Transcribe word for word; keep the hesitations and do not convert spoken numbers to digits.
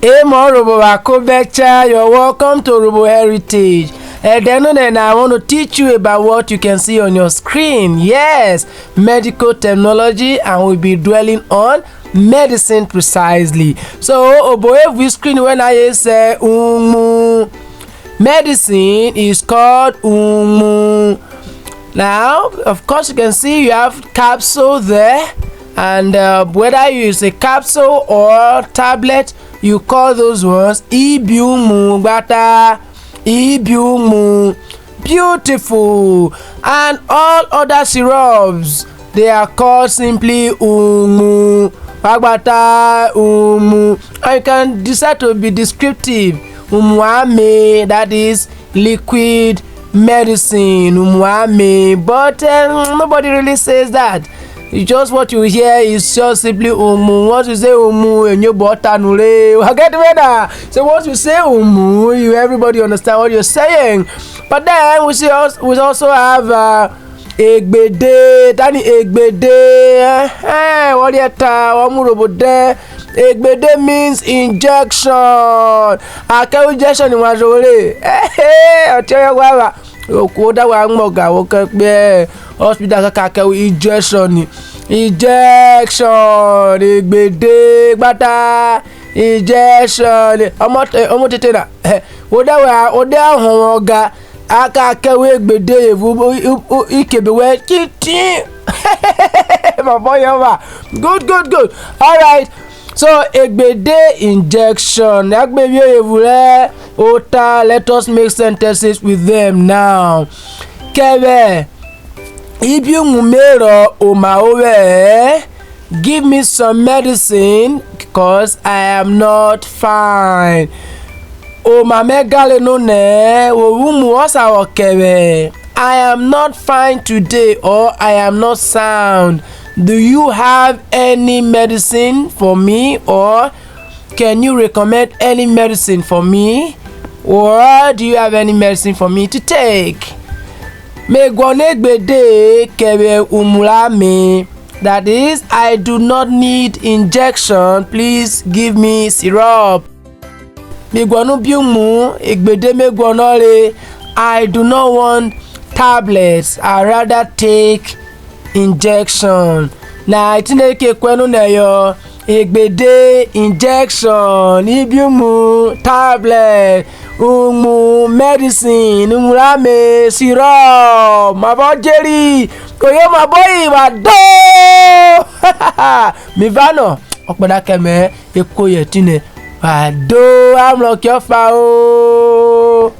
Emo Urhobo vwa ko bẹcha, you're welcome to Urhobo Heritage. Ẹdẹ nonẹ na, I want to teach you about what you can see on your screen. Yes, medical terminology, and we'll be dwelling on medicine precisely. So, obo e vwi screen wẹ na ye se umu. Medicine is called umu. Now, of course, you can see you have capsule there, and uh, whether you use a capsule or tablet, you call those ones ibiumu gbata, ibiumu. Beautiful. And all other syrups, they are called simply umu. Agbata umu. And you can decide to be descriptive. Umu ame, that is liquid medicine. Umu ame. But um, nobody really says that. It's just what you hear is just simply umu. Once you say umu, enyobo ta nu re. I get it now. So once you say umu, you, everybody understand what you're saying. But then we see also, we also have uh, egbede. Tani egbede? Eh, eh, what do you ta? What Urhobo de? Egbede means injection. Akẹ injection ni wan jovwo re. Eh, eh, ọtiọyọ ghwa vwa. Ohwo da wa mu ọga, wo kẹ kpe hospital ka ka kẹ injection. Injection, egbede gbata, injection. Ọmọ, eh, ọmọ tete na, eh, wo da wa, wo da họn ọga, a ka kẹ we egbede evun, u-, u-, u-, ikebe wẹ titi. Mavọ yọ va? Good, good, good. All right. So, egbede injection. Agbevie evun rẹ ota, let us make sentences with them now. Kẹvwẹ, ibiumu me rọ oma ovwẹ-ẹ. Give me some medicine, because I am not fine. Oma mẹ gale nonẹ, wo vwo umu wọ sa vwọ kẹ vwẹ. I am not fine today, or I am not sound. Do you have any medicine for me, or can you recommend any medicine for me? Or do you have any medicine for me to take? Me guọnọ egbede kẹ vwẹ umu rẹ ame. That is, I do not need injection. Please give me syrup. Mi guọnọ ubiumu, egbede me guọnọ re. I do not want tablets. I rather take injection. Na etinẹ ke kuẹ nonẹ yọ, egbede, injection, ibiumu, tablet, umu, medicine, umu rẹ ame, syrup, mavọ jeri, oyo mabọ yi wa do. Mi va nọ, ọkpẹdakẹ mẹ, eko yẹ etinẹ, wa do, amrọ kiọfa o.